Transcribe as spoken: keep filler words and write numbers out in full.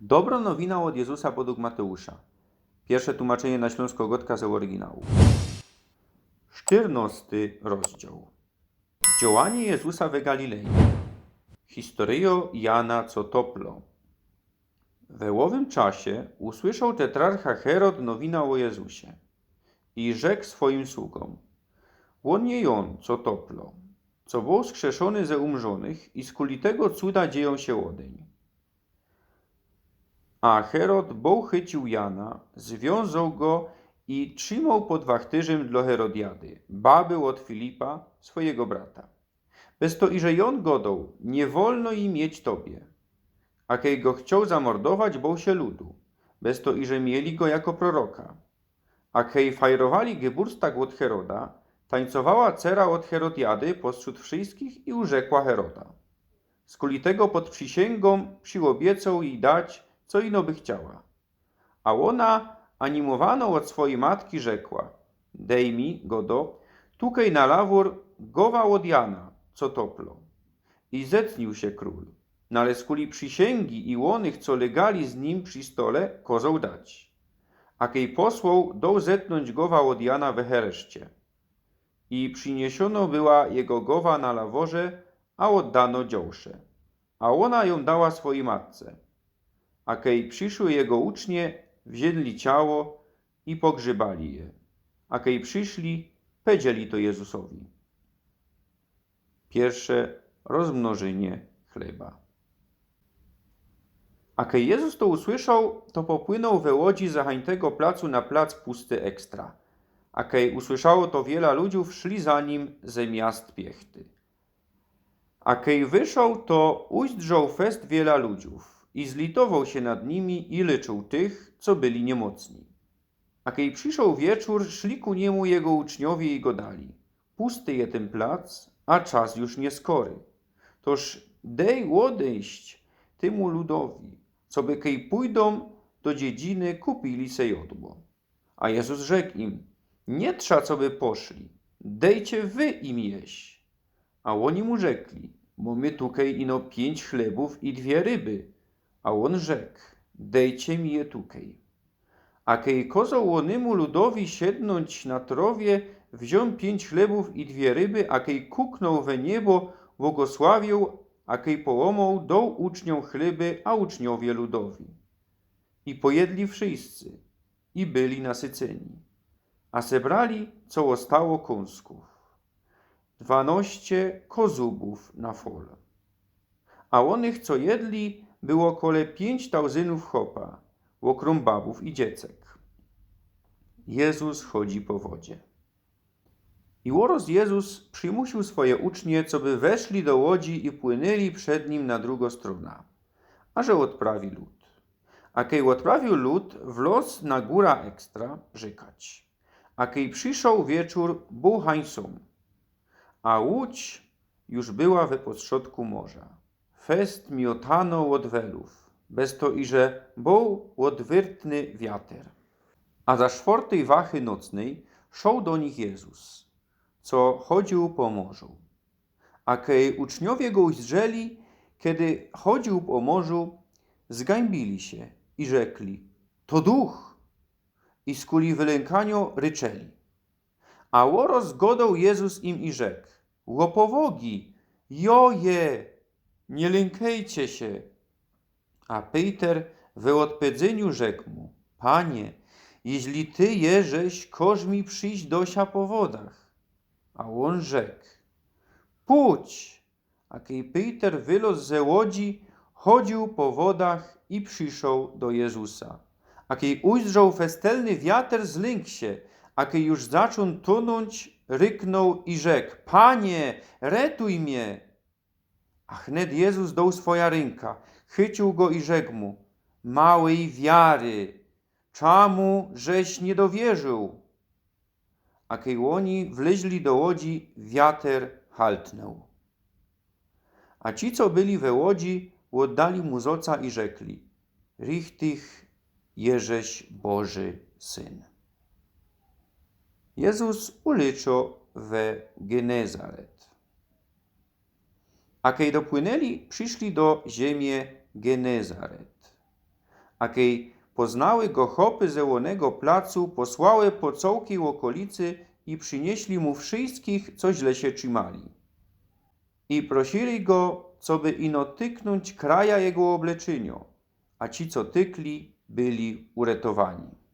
Dobrŏ nowina ôd Jezusa podug Mateusza. Piyrsze tłōmaczynie na ślōnskõ gŏdkã z ôryginału. Sztyrnŏsty rozdział. Dziołanie Jezusa we Galilei. Historyjŏ Jana Cotoplŏ. We ôwym czasie usłyszoł tetrarcha Herod nowinã ô Jezusie i rzeknōł swojim sługōm: Ôn je Jōn Cotoplŏ, co bōł skrzeszōny ze umrzōnych, i skuli tego cuda dziejōm sie ôdeń. A Herod bōł chyciōł Jana, zwiōnzoł go i trzimoł pod wachtyrzym dlŏ Herodiady, baby ôd Filipa, swojigo brata. Bez to, iże Jōn gŏdoł: „Niy wolno ji mieć tobie”. A kej go chcioł zamordować, bōł sie ludu, bez to, iże mieli go jako proroka. A kej fajrowali geburstag ôd Heroda, tańcowała cera ôd Herodiady postrzōd wszyskich i urzekła Heroda. Skuli tego pod przisięgōm przyobiecōł ji dać, co ino by chciała. A ôna, animowanŏ ôd swojij matki, rzekła: „Dej mi, gŏdŏ, tukej na lawōr gowa ôd Jana Cotoplŏ”. I zecniōł sie krōl. Nale skuli przisięgi i ônych, co legali z nim przi stole, kozoł dać. A kej posłoł, doł zetnōńć gowa ôd Jana we hereszcie. I prziniesiōnŏ była jego gowa na lawŏrze, a ôddanŏ dziołsze. A ôna jã dała swojij matce. A kej prziszły jego ucznie, wziyni ciało i pogrzebali je. A kej prziszli, powiedzieli to Jezusowi. Piyrsze rozmnożynie chleba. A kej Jezus to usłyszoł, to popłynoł we łodzi z zahańtego placu na plac pusty ekstra. A kej usłyszało to wiela ludziōw, szli za nim ze miast piechty. A kej wyszoł, to ujzdrzoł fest wiela ludziōw i zlitowoł sie nad nimi i lyczōł tych, co byli niymocni. A kej prziszoł wieczōr, szli ku niemu jego uczniowie i godali: „Pusty je tyn plac, a czas już niyskory. Toż dej ôdyjś tymu ludowi, coby, kej pōjdōm do dziedziny, kupili se jŏdło”. A Jezus rzeknōł im: „Niy trza, coby poszli, dejcie wy im jeść”. A ôni mu rzekli: „Mōmy tukej ino piyńć chlebōw i dwie ryby”. A ôn rzeknōł: „Dejcie mi je tukej”. A kej kozoł ônymu ludowi siednōńć na trowie, wziōn piyńć chlebōw i dwie ryby, a kej kuknōł we niebo, błogosławiōł, a kej połōmoł, doł uczniōm chleby, a uczniowie ludowi. I pojedli wszyscy, i byli nasycyni. A zebrali, co ôstało kōnskōw, dwanŏście kozubōw na fol. A ônych, co jedli, było kole piyńć tauzyniōw chopa, ôkrōm babōw i dziecek. Jezus chodzi po wodzie. I ôroz Jezus przimusiōł swoje ucznie, coby weszli do łodzi i płynyli przed nim na drugõ strōna, aże ôdprawi lud. A kej ôdprawiōł lud, wlŏz na gōra ekstra rzykać. A kej prziszoł wieczōr, bōł hań sōm. A łōdź już była we postrzodku morza, fest miotanŏ ôd welōw, bez to, iże bōł ôdwyrtny wiater. A za sztwŏrtyj wachy nocnyj szoł do nich Jezus, co chodziōł po morzu. A kej uczniowie go ujzdrzeli, kej chodziōł po morzu, zgańbili sie i rzekli: „To duch!” I skuli wylynkaniŏ ryczeli. A ôroz godoł Jezus im i rzeknōł: „Ôpowogi, jŏ je, niy lynkejcie sie”. A Pejter we ôdpedzyniu rzeknōł mu: „Panie, jeźli ty jeżeś, koż mi przijś do sia po wodach”. A ôn rzeknōł: „Pōdź”. A kej Pejter wylŏz ze łodzi, chodziōł po wodach i prziszoł do Jezusa. A kej ujzdrzoł festelny wiater, zlynkł sie, a kej już zaczōn tōnōńć, ryknōł i rzeknōł: „Panie, retuj mie!” A wnet Jezus doł swoja rynka, chyciōł go i rzeknōł mu: „Małyj wiary, czamu żeś niy dowierziōł?” A kej ôni wleźli do łodzi, wiater haltnōł. A ci, co byli we łodzi, ôddali mu zŏca i rzekli: „Richtig jeżeś Boży Syn”. Jezus uliczŏ we Genezaret. A kej dopłynyli, prziszli do ziymie Genezaret. A kej poznały go chopy ze ônego placu, posłały po cołkij ôkolicy i prziniyśli mu wszyjskich, co źle sie trzimali. I prosili go, coby ino tyknōńć kraja jego ôbleczynio, a ci, co tykli, byli uretowani.